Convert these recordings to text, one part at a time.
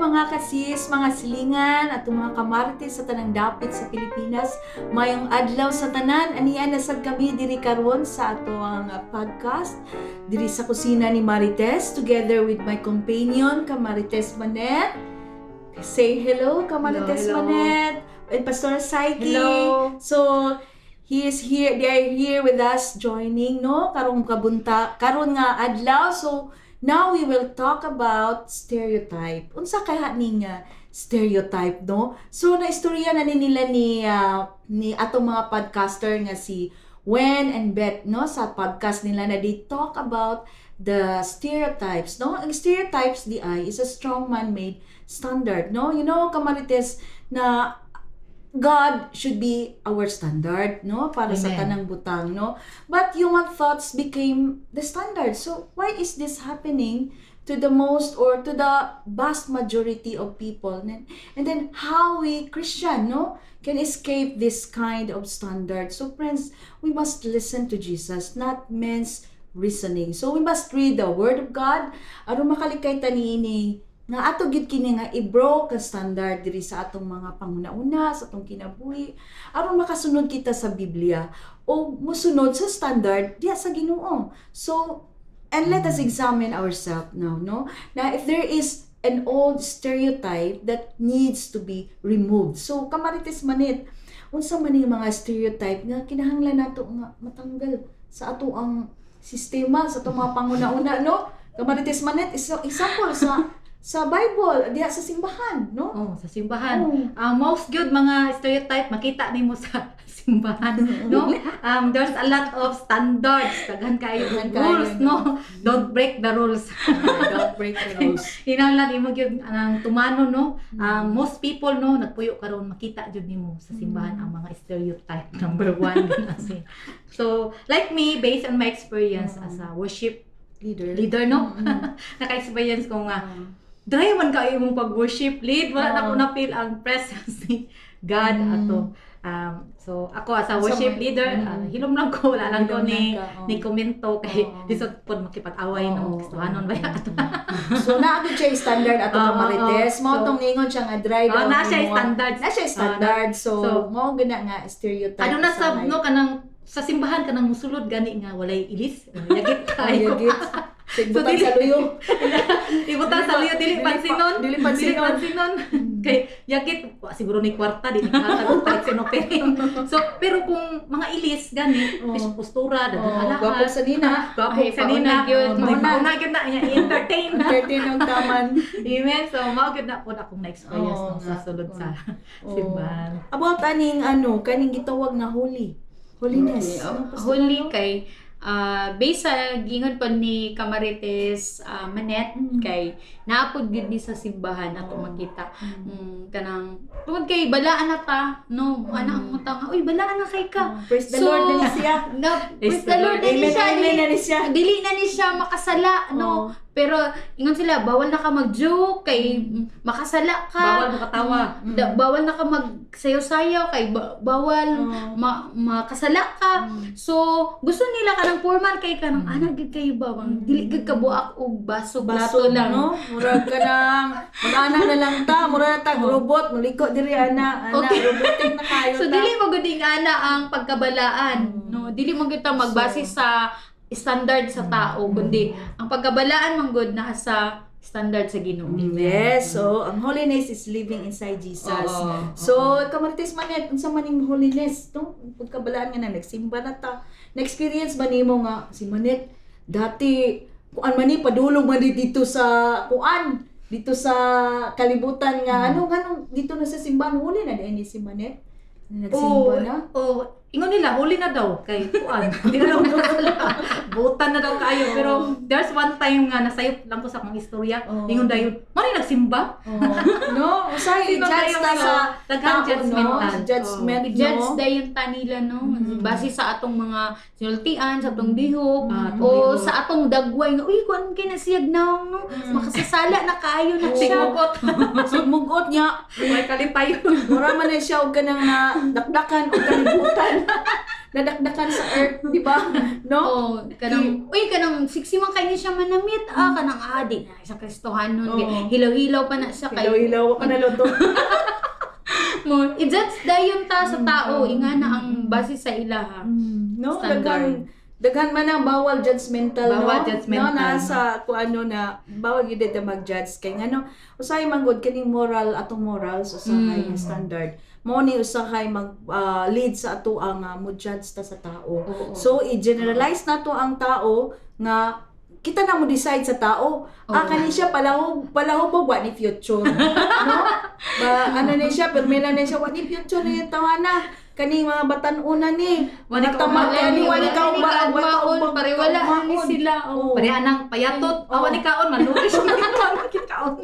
Mga kasis, mga silingan, at mga kamarites sa tanang dapit sa Pilipinas. Mayong adlaw sa tanan, ania na sad kami diri karon sa atoang podcast diri sa kusina ni Marites together with my companion, Kamarites Manet. Say hello, Kamarites Hello, hello. Manet. And Pastor Psyche. Hello. So, he is here, they are here with us joining, no? Karong kabunta, karon nga adlaw. So, now we will talk about stereotype. Unsa kaya ning stereotype, no? So, naistorya na ni nila ni atong mga podcaster nga si Wen and Beth, no? Sa podcast nila na they talk about the stereotypes, no? Ang stereotypes diay is a strong man-made standard, no? Kamarites, na God should be our standard, no? Para sa Amen. tanang butang, no? But human thoughts became the standard. So, why is this happening to the most or to the vast majority of people? And then, how we, Christian, no, can escape this kind of standard? So, friends, we must listen to Jesus, not men's reasoning. So, we must read the Word of God aron makalikay ta niini nga ato gid kini nga i-broke ang standard diri sa atong mga panghuna-una sa atong kinabuhi aron makasunod kita sa Biblia o musunod sa standard diya sa Ginoo. So, and let us examine ourselves now, no? Now, if there is an old stereotype that needs to be removed. So, Kamarites Manet, unsa man yung mga stereotype nga kinahanglan nato nga matanggal sa ato ang sistema, sa atong mga panghuna-una, no? Kamarites Manet, is example sa Bible, diha sa simbahan, no? Oh, sa simbahan. Oh. Ang most good mga stereotype makita nimo sa simbahan, no? There's a lot of standards, daghan kayo Daghan kaayo, rules, no? Don't break the rules. Don't break the rules. Hinanglan imo gyud ang tumano, no? Most people, no, nagpuyo karon, makita jud nimo sa simbahan ang mga stereotype number one kasi. So, like me, based on my experience as a worship leader. Leader, no? Naka-experience ko nga dry man kayo imong pag-worship lead, wala na ko Oo. Na feel ang presence ni God ato. So ako as a worship leader, hilom lang ko, wala lang ko Hilom ni lang ka, oo. ni komento kay lisod pod makipag-away, no, gustuhanon ba ato. So, naa gyud siya standard ato, Kamarites. Mao tong ningon siya nga dry Oh, daw naa ang siya standards. Naa siya standard. So, so, mao gana nga stereotype. Ano na sab sa no, kanang sa simbahan kanang musulod gani nga walay ilis, yagit kayo. Yagit. So, So, ibutang sa luyo. Ibutang sa luyo, dili pansinon. Dili pansinon. Dili pansinon. Kay yagit wa siguro ni kwarta, di ni kahatag og tithes and offering. So, pero kung mga ilis gani, oh, postura, daghan alahas. Gwapo sa nina. Gwapo Ay, sa nina. pauna gyud. May pauna gyud na niya entertain na. 13 ang taman. Amen. So, mao gyud na pod akong na-experience Oo no, sa nga. sulod sa simbahan. About aning ano, kaning gitawag na holy. Holiness. Okay. Ano, Pastor? Holy kay based sa gingon pa ni Kamarites Manet kay naa pod gyud ni sa simbahan ato makita. Kanang tungod kay balaan na ta, no, ana ang mata nga, "Uy, balaan na kay ka." Praise the So, Lord na ni siya. Na, praise the Lord na ni Amen, siya. amen Dili, na ni siya. dili na ni siya makasala, no? Pero ingon sila, bawal na ka mag-joke kay makasala ka. Bawal makatawa. Bawal na ka magsayaw-sayaw kay bawal makasala ka. So, gusto nila kanang formal kay kanang ana gid kayo ba? Dili gid ka buak og baso, Baso plato lang. no? Murag ka nang mag-ana na lang ta, murag na tag robot, muliko diri ana, ana robotic na kayo So ta. dili mo gud ana ang pagkabalaan, no? Dili mo gyud ta magbase sa standard sa tao, kundi ang pagkabalaan man gud naa sa standard sa Ginoo. Yes, so ang holiness is living inside Jesus. So, Kamarites Manet, unsa man ning holiness, no? Pagkabalaan nga na nagsimba na ta. Na-experience ba nimo nga si Manet dati kuan man ni, padulong man ni dito sa kuan dito sa kalibutan nga ano nganong dito na sa simbahan, huli na diay ni si Manet? Nagsimba na. Oh, ingon nila huli na daw kay kuan. Di na daw makasala. Butan na daw kayo. Pero there's one time nga nasayop lang ko sa akong istorya. Ingon dayon, "Mao ni nagsimba?" Oh. No, usahay Sino i-judge kayo ta nga? sa Daghan tao, no? judgmental. Judgment, no? I-judge dayon ta nila, no, base sa atong mga sinultian, sa atong bihok Ah, atong o bihok. sa atong dagway nga, "Uy, kuan kay nasiyag naong, no, makasasala na kaayo na siya." Sigmugot. Sugmugot niya. May kalipayon. Mura man na siya og kanang na dakdakan og kalibutan. Nadakdakan sa earth, di ba? No? Oh, kanang uy, kanang sexy man kay ni siya manamit, kanang di na sa Kristohanon Oo. kay hilaw-hilaw pa na siya kay Hilaw-hilaw ka na luto. Mo i-judge dayon ta sa tao, ingana ang base sa ilaha. No, Standard. daghan daghan man ang bawal judgmental, Bawal no? judgmental. No, nasa kung ano na bawal gyud ta mag-judge kay ngano usahay man gud kining moral, atong morals usahay nga standard. Mao ni usahay mag lead sa ato ang mo judge ta sa tao. Oo. So i-generalize nato ang tao nga kita na mo decide sa tao. Kani siya palahub palahubog, wa ni future. No? Ba ano ni siya, permela ni siya, wa ni future ni tawana. Kani mga batan-una ni. Wa ni Mga tamad kaugmaon. kani, wa ni kaugma, Wa wa ni kaugmaon, pariwala ni sila. Oo. Pareha nang payatot, Oo. awa ni kaon, malurish na kaon, kaon.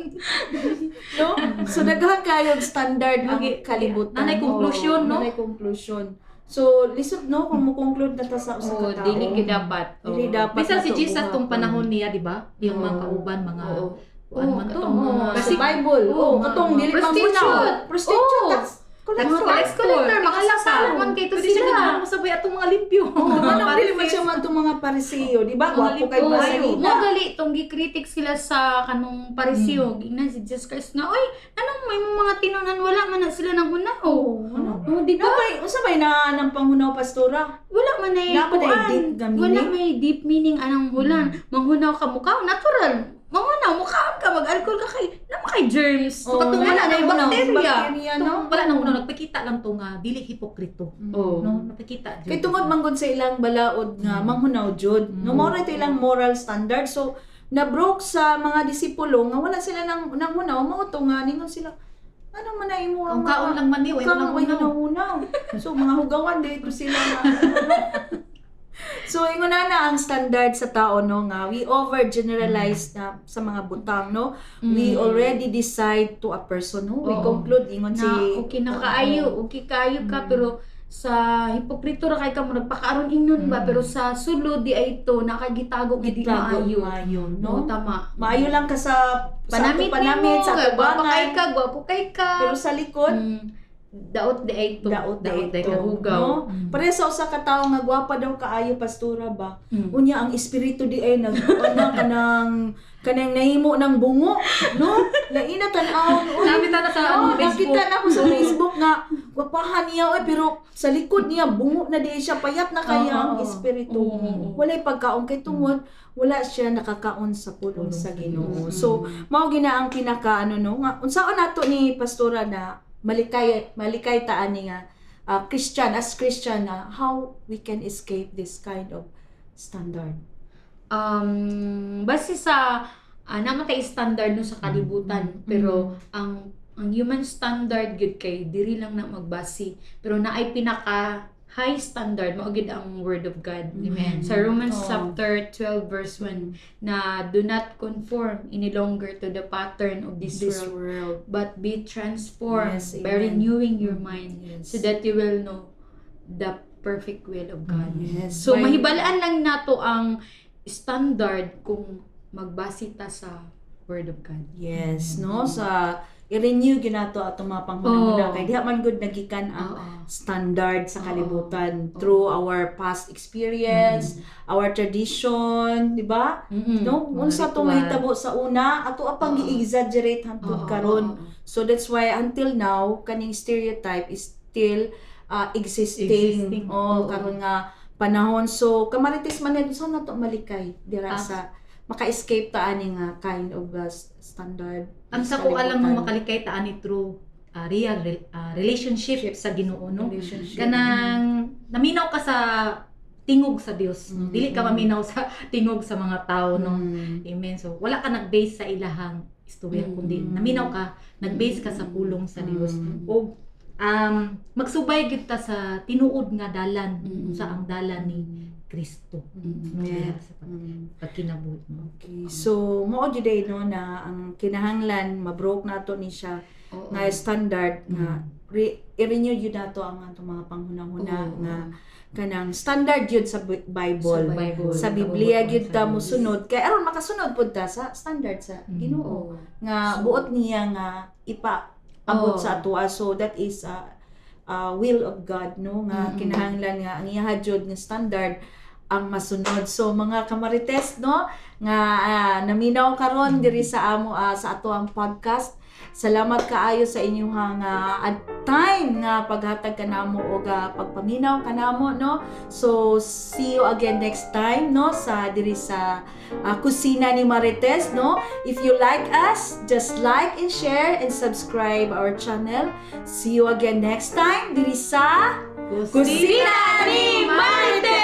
No? So daghan kayo standard ang kalibutan. Nanay conclusion, Oo, no? Nanay conclusion. So lisod, no, kung mo conclude na ta sa usa Oo, ka tao. dili gyud dapat. Oo. Dili dapat. Bisan si nato Jesus tong buhaton. panahon niya, di ba? Yung mga kauban, mga kuan Oo, man to. katong mga Sa Kasi Bible. Oo, Oo, katong dili prostitute. mangunaw. Prostitute. Oo. Tax Tax collector. Tax collector, makasasala man kay to Pwede siya sila. ganahan mo sabay atong mga limpyo. Oo, manong dili man siya man itong mga Pariseo, di ba? Mga Gwapo kay limpyo. Basalina. Mo gali tong gi-critic sila sa kanong Pariseo. Gingnan si Jesus Christ nga, "Oy, anong may mga tinunan, wala man na sila nang hunaw." Oo, ano? Oh, di ba? No, bay, unsa bay na ng panghunaw, pastora? Wala man na Naa ba na kuan. deep nga meaning? Wala may deep meaning anang hulan. Manghunaw ka mukha, natural. Manghunaw mukha ka, mag-alcohol ka kay na kay germs. Oo, Katong wala na yung hunaw. bacteria. Bacteria, no? Wala nang una nagpakita lang to nga dili hipokrito. Oo. No, napakita jud. Kay tungod manggod sa ilang balaod nga manghunaw jud. No, mao ra ito ilang moral standard. So na-broke sa mga disipulo nga wala sila nang nang hunaw, mao to nga ningon sila, ano man na imo ang Kung kaon lang man ni, way Kaon unang way hunaw. hunaw. So mga hugawan dito sila nga. So ingon na na ang standard sa tao, no, nga we overgeneralize na sa mga butang, no. We already decide to a person, no. We Oo. conclude ingon si Na okay na kaayo, okay kaayo ka, pero sa hipokrito ra kay ka mo nagpakaaron ingnon ba, pero sa sulod di ay ito nakagitago nga di Gitago maayo. maayo, No, no? tama. Maayo lang ka sa Panamit ato panamit, nimo, sa ato gwapo kay bangan. ka, gwapo kay ka. Pero sa likod, Daot di ay ito. daot Daot daot day ito, ka. Hugaw. no? Pareha sa usa ka tawo nga gwapa daw kaayo, pastora ba? Unya ang espiritu di ay nag ano kanang kanang nahimo ng bungo, no? Lain na tan-awon. Uy, Nakita na sa no, ano, Facebook. nakita na ko sa Facebook nga gwapahan niya oy, pero sa likod niya bungo na di siya, payat na kaya Oo, ang oo. espiritu. Oo. Walay pagkaon kay tungod wala siya nakakaon sa pulong Pulong sa sa Ginoo. Ginoo. So mao gina ang pinaka ano, no, nga unsaon nato ni pastora na malikay malikay ta ani nga Christian, as Christian na how we can escape this kind of standard? Base sa namatay standard no sa kalibutan, pero ang human standard gyud kay diri lang na magbase, pero naay pinaka high standard, mao gyud ang word of God. Amen. Sa Romans Oo. chapter 12 verse 1 na do not conform any longer to the pattern of this, This world, world. but be transformed by Yes, amen. renewing your mind Yes. so that you will know the perfect will of God. Yes. So mahibalaan lang nato ang standard kung magbase ta sa word of God. Yes, no, sa i-renew ginato atong mga panghuna-huna Oo. kay diha man gud nagikan ang Oo. standard sa Oo. kalibutan through our past experience, our tradition, di ba? No, Mga unsa tong ritual. nahitabo sa una, ato apang Oo. gi-exaggerate hantod Oo, karon. oo. So that's why until now kaning stereotype is still existing. Existing. Oh, Oo. karon nga panahon. So kamarites man sa nato malikay dira sa maka-escape ta ani nga kind of standard. Ang sa ko alam mo makalikay ta ani through real relationship sa Ginoo, no. Relationship. Kanang naminaw ka sa tingog sa Dios, no? Dili ka maminaw sa tingog sa mga tao, no. Amen. So wala ka nag-base sa ilahang istorya kundi naminaw ka, nag-base ka sa pulong sa Dios. Og magsubay gyud ta sa tinuod nga dalan, sa ang dalan ni Kristo. No, diha sa pagkinabuhi, no. Okay. So mao jud ay, no, na ang kinahanglan mabroke nato ni siya nga standard nga i-renew yun nato ang atong mga panghuna-huna nga kanang standard yun sa Bible. Sa Bible. Sa Biblia gyud ta Sa mosunod kay aron makasunod pud ta sa standard sa Ginoo nga So, buot niya nga ipaabot Oo. sa atoa. So that is will of God, no, nga kinahanglan nga ang iyaha jud nga standard ang masunod. So mga kamarites, no, nga naminaw karon diri sa amo sa ato ang podcast. Salamat kaayo sa inyong time nga paghatag kanamo og pagpaminaw kanamo, no. So see you again next time, no, sa diri sa Kusina ni Marites, no. If you like us, just like and share and subscribe our channel. See you again next time diri sa Kusina ni Marites!